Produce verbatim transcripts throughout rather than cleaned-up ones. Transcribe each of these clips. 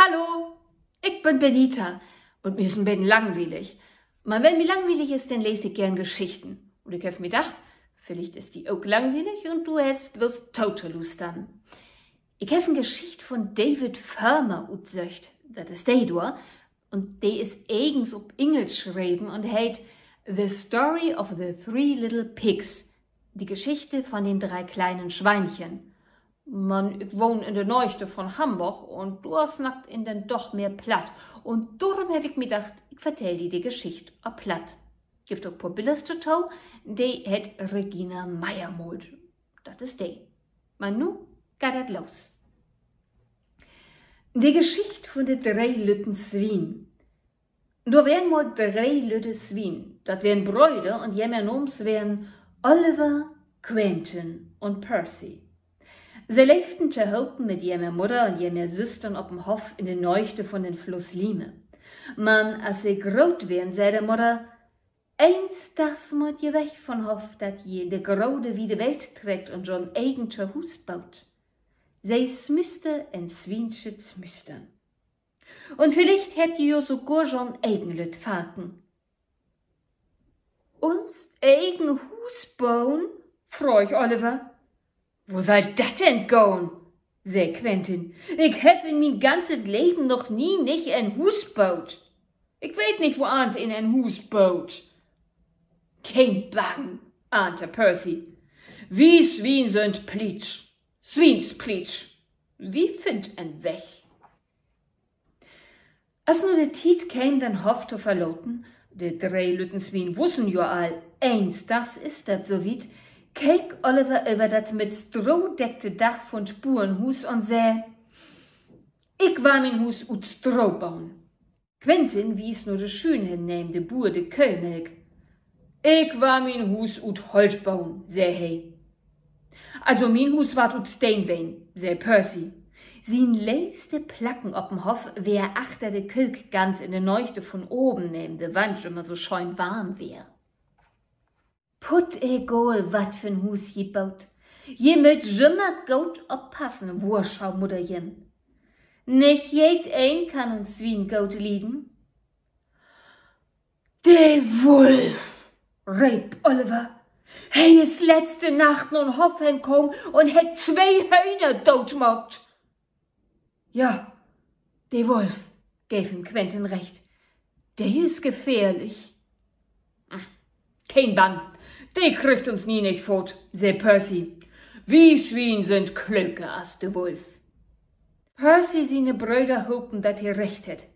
Hallo, ik bün Benita un mi is en beten langwielig. Man wenn mi langwielig is, denn lees ik geern Geschichten. Un ik heff mi dacht, villicht is di ok langwielig un du hest Lust to, to lustern. Ik heff en Geschicht von David Farmer utsöcht, dat is de dor, un de is egens op Engelsch schreven un heet The Story of the Three Little Pigs, die Geschichte von den drei kleinen Schweinchen. Man ik wahn in de Neegde von Hamborg un dor snackt een denn doch mehr Platt. Un dorüm heff ik mi dacht, ik vertell di de Geschicht op Platt. Gifft ok poor Billers dorto, de hett Regina Meyer maalt. Dat is de. Man nu geiht dat los. De Geschicht vun de dree lütten Swien. Dor weren mal dree lütte Swien. Dat weren Bröder un jemehr Naams weren Oliver, Quentin un Percy. Se leevden tohopen mit jemehr Mudder un jemehr Süstern op en Hoff in de Neegde von den Fluss Lieme. Man as se groot weren, sä de Mudder: Eens Daags mööt ji weg von Hoff, dat ji in de grote wiede Welt treckt un jo'n egen Tohuus boot. Se smüster en Swiensche Smüstern. Un villicht hebbt ji jo sogor jo'n egen lütt Farken. Uns egen Huus boen?, fröög Oliver. Wo sall dat denn gahn?, sä Quentin. Ik heff in mien ganzet Leven noch nie nich en Huus boot. Ik weet nich, woans een en Huus boot. Keen Bang, anter Percy. Wi Swien sünd plietsch, swiensplietsch. Wi finnt en Weg. As nu de Tiet keem, den Hoff to verlaten, de dree lütten Swien wussen jo all, eens Daags is dat so wiet, keek Oliver över dat mit Stroh deckte Dack vun't Burenhuus un sä: Ik warr mien Huus ut Stroh boen. Quentin wies na de Schüün hen, neem de Buur de Köh melk. Ik warr mien Huus ut Holt boen, sä he. Also mien Huus warrt ut Steen ween, sä Percy. Sien leevste Placken op den Hoff weer achter de Köök, ganz in de Neegde vun Aven, neem de Wand jümmer so schöön warm weer. Putt egal, wat för'n Huus ji boot, ji mööt jümmer goot oppassen, wohrschau Mudder jem. Nich jedeen kann uns Swien goot lieden. De Wulf!, reep Oliver. He is letzte Nacht na'n Hoff henkamen un hett twee Höhner dootmaakt. Ja, de Wulf, geev em Quentin recht. De is gefährlich. Keen Bang, de kriggt uns nie nich faat, sä Percy. Wi Swien sünd klöker as de Wulf. Percy siene Bröder hopen, dat he recht hett.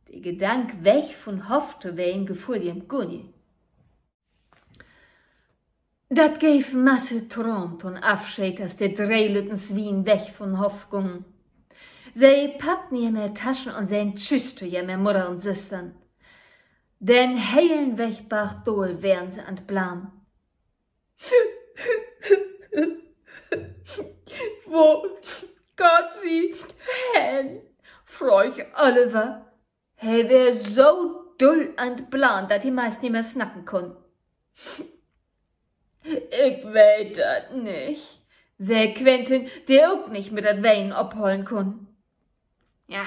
De Gedank, weg vun Hoff to ween, gefull jem gor nie. Dat geev masse Tranen to'n Afscheed, as de dree lütten Swien weg vun Hoff gungen. Se packten jemehr Taschen un sän Tschüss to jemehr Mudder un Süstern. Den helen Weg bargdaal weren se an't Blarren. Wo gaht wi hen?, fröög Oliver. He weer so dull an't Blarren, dat he meist nich mehr snacken kunn. Ik weet dat nich, sä Quentin, de ok nich mit dat Wenen ophollen kunn. Ja,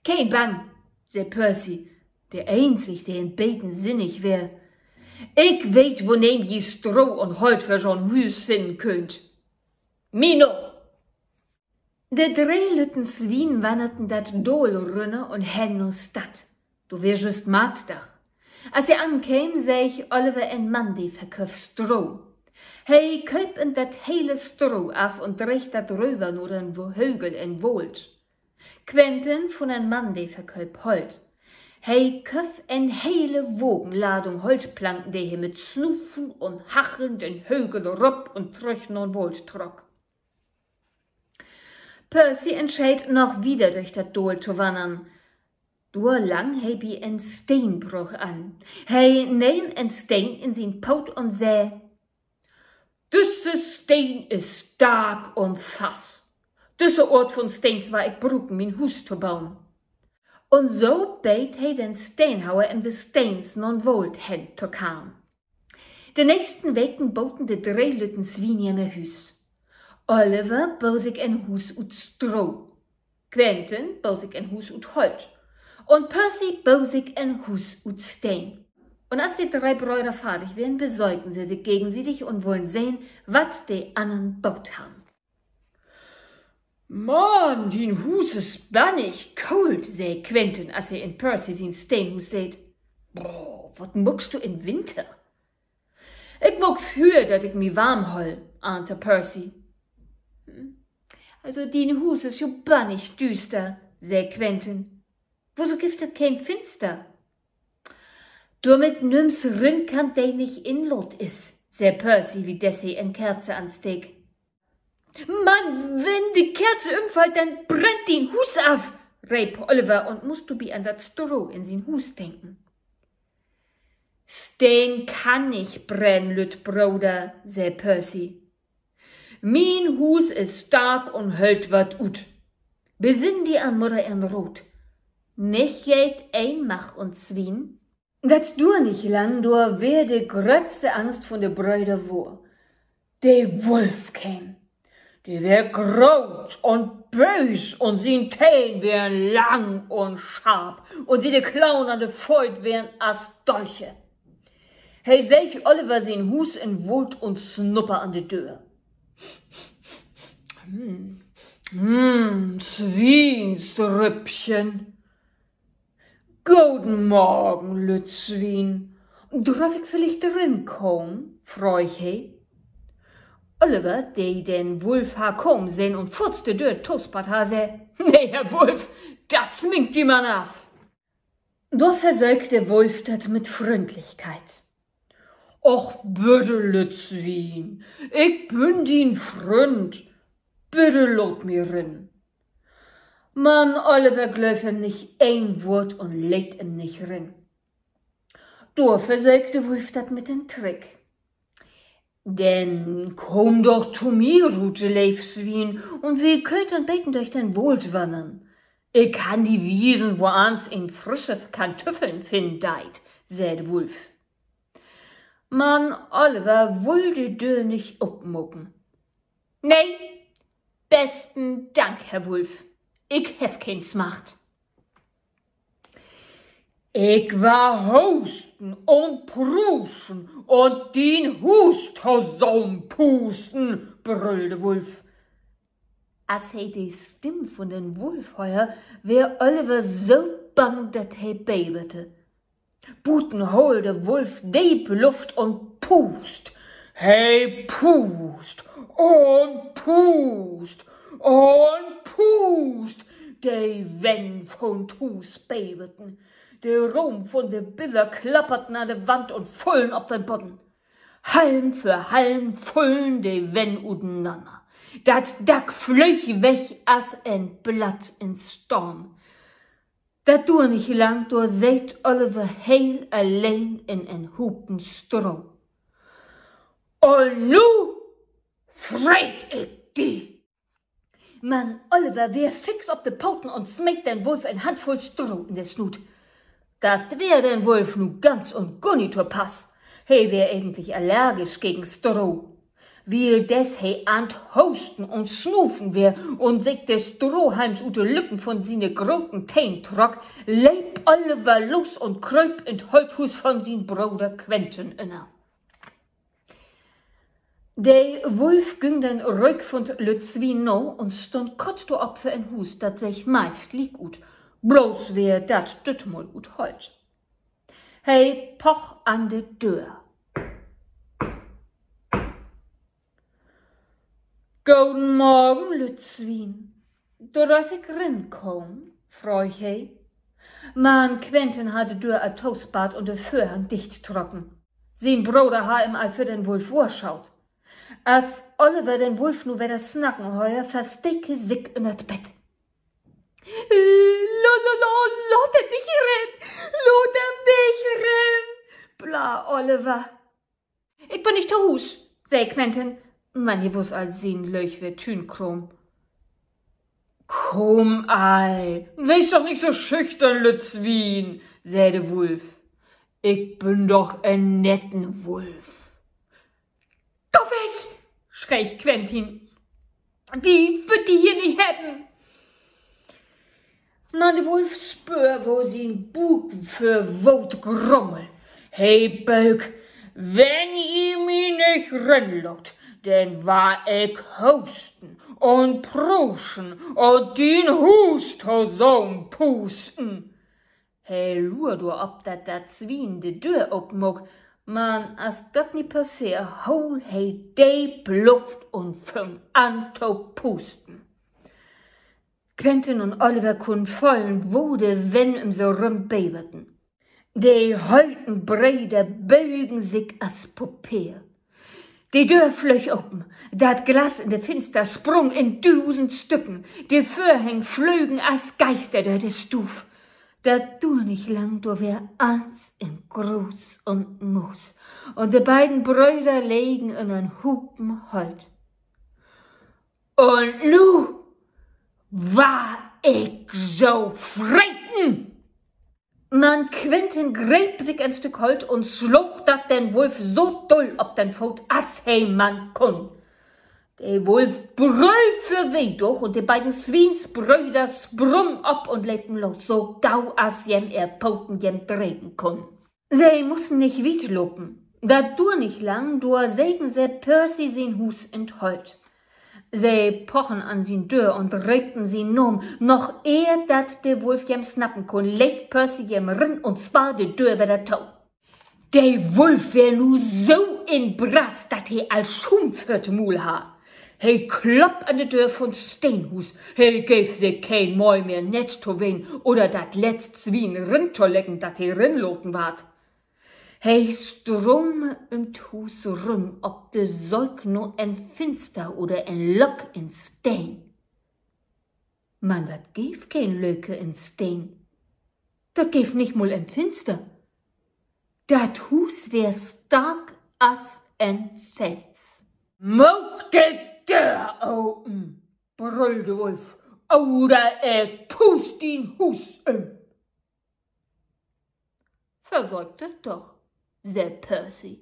keen Bang, sä Percy, de eenzig, de en beten sinnig weer. Ik weet, woneem ji Stroh un Holt för so'n Huus finnen köönt. Mi na! De dree lütten Swien wannerten dat Daal rünner un hen na Stadt. Dor weer jüst Marktdag. As se ankemen, seeg Oliver en Mann, de verköff Stroh. He kööp em dat hele Stroh af un dreeg dat röver na den Wo-, Högel in'n Woold. Quentin funn en Mann, de verkööp Holt. He köff en hele Wagenladung Holtplanken, de he mit Snuven un Hacheln den Högel rop un trüch na'n Woold trock. Percy entscheed, noch wieder dörch dat Daal to wannern. Dor lang he bi en Steenbrüch an. He neem en Steen in sien Poot un sä: Düsse Steen is stark un fast. Düsse Oort vun Steens warr ik bruken, mien Huus to boen. Un so beed he den Steenhauer, em de Steens na'n Woold hen to karren. De nächsten Weken boten de dree lütten Swien jemehr Hüüs. Oliver boo sik en Huus ut Stroh. Quentin boo sik en Huus ut Holt un Percy boo sik en Huus ut Steen. Un as de dree Bröder fardig weren, besöken se sik gegensiedig un wullen sehn, wat de annern boot harrn. Man, dien Huus is bannig koolt, sä Quentin, as he in Percy sien Steenhuus seet. Boah, wat maakst du in Winter? Ik maak Füer, dat ik mi warm holl, anter Percy. Also, dien Huus is jo bannig düüster, sä Quentin. Woso gifft dat keen Finster? Dormit nüms rin kann, de nich inlaadt is, sä Percy, wieldess he en Kerze ansteek. Man, wenn de Kerze ümfallt, denn brennt dien Huus af, reep Oliver un musst dorbi an dat Stroh in sien Huus denken. Steen kann nich brennen, lütt Broder, sä Percy. Mien Huus is stark un höllt wat ut. Besinn di an Mudder ehrn Raat. Nich jedeen mag uns Swien. Dat duer nich lang, dor weer de gröttste Angst vun de Bröder wohr. De Wulf keem. De weer groot un böös un sien Tähn weren lang un scharp un siene Klauen an de Fööt weren as Dolche. He seeg Oliver sien Huus in Woold un snupper an de Döör. Hm, Swiensrippchen. Goden Morgen, lütt Swien. Dröff ik villicht rinkamen?, fröög he. Oliver, de den Wulf harr kamen sehn un foorts de Döör tosparrt harr, sä: Nee, Herr Wulf, dat smink di man af. Dor versöök de Wulf dat mit Fründlichkeit. Och, bidde, lütt Swien, ik bün dien Fründ. Bidde, laat mi rin. Man Oliver glööv em nich een Woort un leet em nich rin. Dor versöök de Wulf dat mit en Trick. Denn kaam doch to mi rut, leev Swien, un wi köönt en beten dörch den Woold wannern. Ik kann di wiesen, woans een frische Kantüffeln finnen deit, sä de Wulf. Man Oliver wull de Döör nich opmaken. Nee, besten Dank, Herr Wulf. Ik heff keen Smacht. Ik warr hoosten un pruusten un dien Huus tosamenpuusten, brüll de Wulf. As he de Stimm vun den Wulf höör, weer Oliver so bang, dat he beverte. Buten hool de Wulf deep Luft un puust. He puust un puust un puust. De Wänn vun't Huus beverten. De Rahmen vun de Biller klapperten an de Wand un fullen op den Bodden. Halm för Halm fullen de Wänn utenanner. Dat Dack flöög weg as en Blatt in Storm. Dat duer nich lang, dor seet Oliver heel alleen in en Hupen Stroh. Un nu freet ik di! Man Oliver weer fix op de Poten un smeet den Wulf en Handvull Stroh in de Snuut. Dat weer den Wulf nu ganz un gor nich to pass. He weer egentlich allergisch gegen Stroh. Wieldess he an't Hoosten un Snuven weer un sik de Strohhalms ut de Lücken vun siene groten Tähn trock, leep Oliver los un krööp in't Holthuus vun sien Broder Quentin ünner. De Wulf güng den Röök vun't lütt Swien na un stunn kort dorop vör en Huus, dat seeg meist liek ut, blots weer dat dütmal ut Holt. He poch an de Döör. Goden Morgen, lütt Swien. Dröff ik rinkamen?, fröög he. Man Quentin harr de Döör al tosparrt un de Vörhang dicht trocken. Sien Broder harr em al vör den Wulf wohrschaut. As Oliver den Wulf nu wedder snacken höör, versteek he sik ünner't Bett. Lo-, lo-, lo-, laat em nich rin! Laat em nich rin!, blarr Oliver. Ik bün nich to Huus, sä Quentin, man he wuss al, sien Löög weer Tüünkraam. Kumm al, wees doch nich so schüchtern, lütt Swien, sä de Wulf. Ik bün doch en netten Wulf. Gah weg!, schreeg Quentin. Wi wüllt di hier nich hebben. Man de Wulf spöör, wo sien Buuk vör Woot grummel. He bölk: Wenn ji mi nich rinlaat, denn warr ik hoosten un pruusten un dien Huus tosamenpuusten. He luer dorop, dat dat Swien de Döör opmaak, man as dat nich passeer, hool he deep Luft un füng an to puusten. Quentin un Oliver kunnen föhlen, wo de Wänn üm se rüm beverten. De holten Breder bögen sik as Papeer. De Döör flöög open, dat Glas in de Finster sprung in dusend Stücken, de Vörhäng flögen as Geister dör de Stuuv. Dat duer nich lang, dor weer allens in Gruus un Muus, un de beiden Bröder legen ünner'n Hupen Holt. Un nu warr ik jo freten! Man Quentin greep sik en Stück Holt un sloog dat den Wulf so dull op den Foot, as he man kunn. De Wulf bröll vör Wehdaag un de beiden Swiensbröder sprungen op un lepen los, so gau as jem ehr Poten jem dregen kunnen. Se mussen nich wiet lopen. Dat duer nich lang, dor segen se Percy sien Huus in't Holt. Se pochen an sien Döör un repen sien Naam. Noch ehr dat de Wulf jem snappen kunn, leet Percy jem rin un sparr de Döör wedder to. De Wulf weer nu so in Brass, dat he al Schuum vör't Muul harr. He klopp an de Döör vun't Steenhuus. He geev sik keen Möh mehr, nett to ween oder dat letzt Swien rintoleggen, dat he rinlaten warr. He ström üm't Huus rüm op de Söök na en Finster oder en Lock in Steen. Man dat geev keen Löker in Steen. Dat geev nich mal en Finster. Dat Huus weer stark as en Fels. Maak de Döör open, brüll de Wulf, oder ik puust dien Huus üm. Versöök dat doch, sä Percy.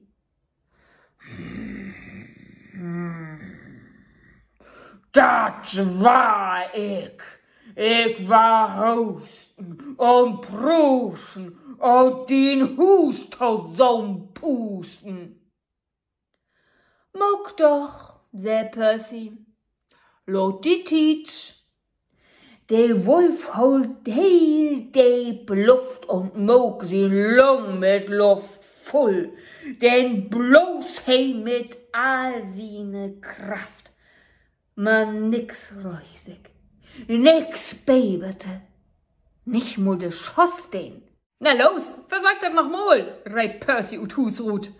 Dat warr ik. Ik warr hoosten un pruusten un dien Huus tosamenpuusten. Maak doch, sä Percy. Laat di Tiet. De Wulf hool heel deep Luft un maak sien Lung mit Luft vull. Denn blaas he mit all siene Kraft. Man nix röög sik, nix beverte, nich mal de Schosteen. Na los, versöök dat noch mal, reep Percy ut Huus rut.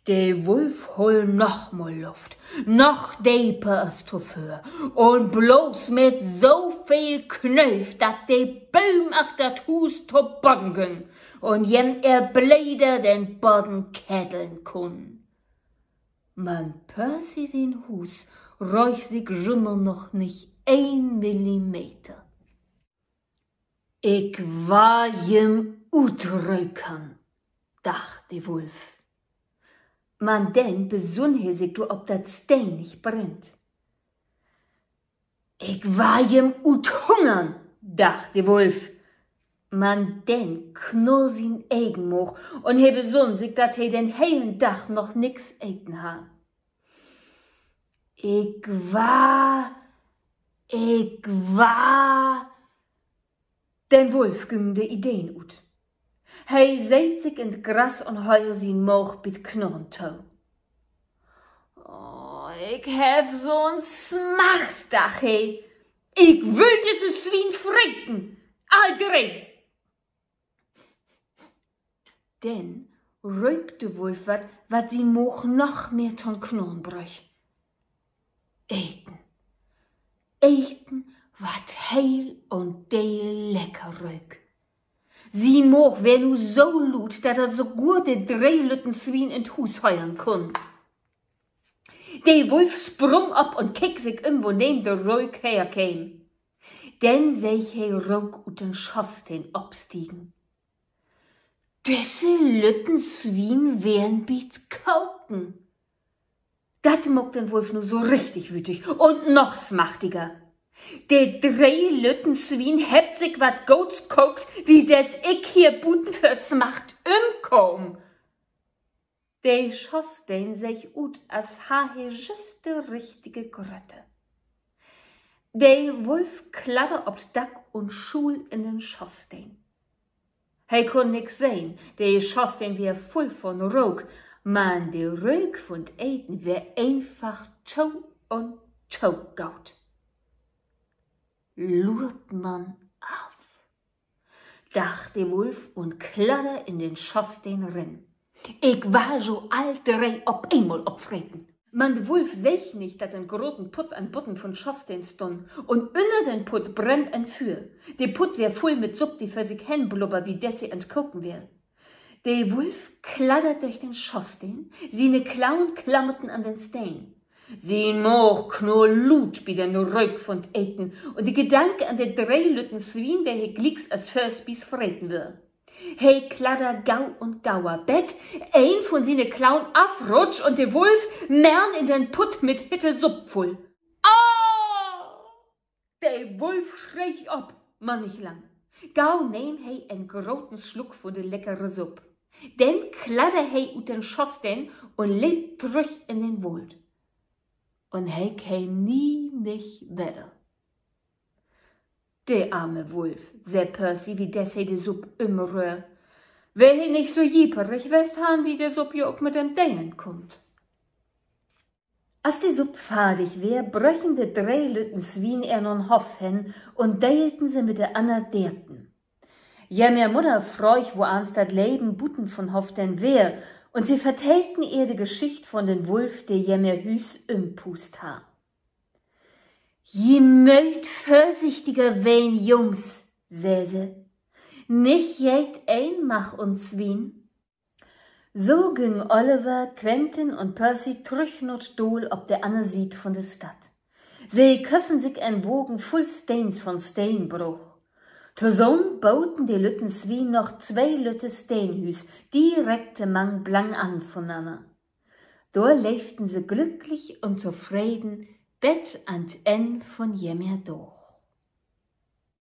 De Wulf hool noch mal Luft, noch deper as tovör, un blaas mit so veel Knööv, dat de Bööm achter dat Huus to Bodden güng un jem ehr Bleder den Bodden ketteln kunnen. Man Percy sien Huus röög sik jümmer noch nich een Millimeter. Ik warr jem utrökern, dacht de Wulf. Man denn besunn he sik dorop, dat Steen nich brennt. Ik warr jem uthungern, dacht de Wulf. Man denn knurr sien egen Maag un he besunn sik, dat he den helen Dag noch nix eten harr. Ik warr, ik warr. Den Wulf güngen de Ideen ut. He seet sik in't Gras un höll sien Maag bi't Knurren to. Oh, ik heff so'n Smacht, dacht he. Ik will düsse Swien freten. All dree. Denn röök de Wulf wat, wat sien Maag noch mehr to'n Knurren bröch. Eten. Eten, wat heel un deel lecker röök. Sien Maag weer nu so luut, dat dat sogor de dree lütten Swien in't Huus hören kunnen. De Wulf sprung op un keek sik üm, woneem de Röök herkeem. Denn seeg he Rook ut den Schosteen opstiegen. Düsse lütten Swien weren bi't Koken. Dat maak den Wulf nu so richtig wütig un noch smachtiger. De dree lütten Swien hebbt sik wat Goots kookt, wieldes ik hier buten vör Smacht ümkaam. De Schosteen seeg ut, as harr he jüst de richtige Grötte. De Wulf kladder op 't Dack un schuul in den Schosteen. He kunn nix sehn, de Schosteen weer vull von Rook, man de Röök vun 't Eten weer eenfach to un to goot. Luurt man af, dacht de Wulf un kladder in den Schosteen rin. Ik warr jo all dree op eenmal opfreten. Man de Wulf seeg nich, dat en groten Putt an Bodden vun Schosteen stunn, un ünner den Putt brenn en Füer. De Putt weer vull mit Supp, de vör sik hen blubber, wieldes se an 't Koken weer. De Wulf kladder dörch den Schosteen, siene Klauen klammerten an den Steen. Sien Maag knurr luut bi den Röök vun 't Eten, un de Gedanke an de dree lütten Swien, de he glieks as Vörspies freten wöör. He kladder gau un gauer, bet een vun siene Klauen afrutsch un de Wulf merrn in den Putt mit hitte Supp full. Ah! De Wulf schreeg op, man nich lang. Gau nehm he en groten Sluck vun de leckere Supp. Denn kladder he ut den Schosteen un leep trüch in den Woold. Un he keem nie nich wedder. De arme Wulf, sä Percy, wieldes he de Supp ümröhr. Weer he nich so jieperig west, harrn wi de Supp ja ok mit em delen kunnt. As de Supp fardig weer, bröchen de dree lütten Swien ehr na'n Hoff hen un deelten se mit de anner Deerten. Jemehr Mudder fröög, woans dat Leven buten vun Hoff denn weer, un se vertellten ehr de Geschicht vun den Wulf, de jemehr Hüüs ümpuust harr. Ji mööt vörsichtiger ween, Jungs, sä se. Nich jedeen mag uns Swien. So güng Oliver, Quentin un Percy trüch na 't Daal op de anner Siet vun de Stadt. Se köffen sik en Wagen vull Steens vun Steenbruch. Tosamen boten de lütten Swien noch twee lütte Steenhüüs, direkt mang blangenan vunanner. Dor leevten se glücklich un tofreden bet an 't Enn vun jemehr Daag.